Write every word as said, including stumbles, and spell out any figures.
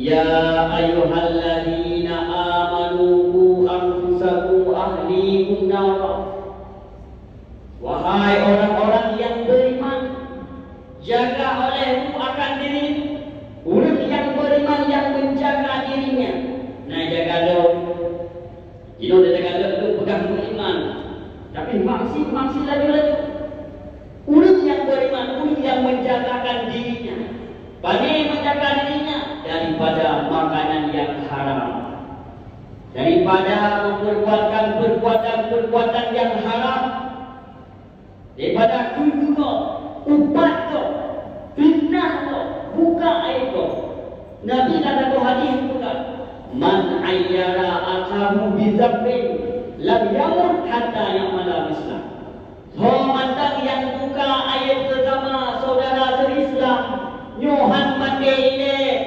Ya ayyuhalladzina amanu qu anfusakum wa ahlikum nara. Wahai orang-orang yang beriman, jaga olehmu akan diri. Ureuëng nyang beriman nyang menjaga dirinya. Nah, jaga lom. Jinoe teuka lom peugah beriman, tapi maksiat-maksiat laju-laju. Ureuëng nyang beriman, ureuëng nyang menjagakan dirinya. Bagaimana menjaga dirinya? Daripada makanan yang haram. Daripada memperbuatkan perbuatan-perbuatan yang haram. Daripada keuntungan, upat gob, fitnah gob, buka aib gob. Nabi lam saboh hadis peugah, "Man ayyara akhahu bizambin lam yamut hatta ya'mala mislah." Ho mantong nyang buka aib sesama saudara seuislam, nyoe han maté ilée,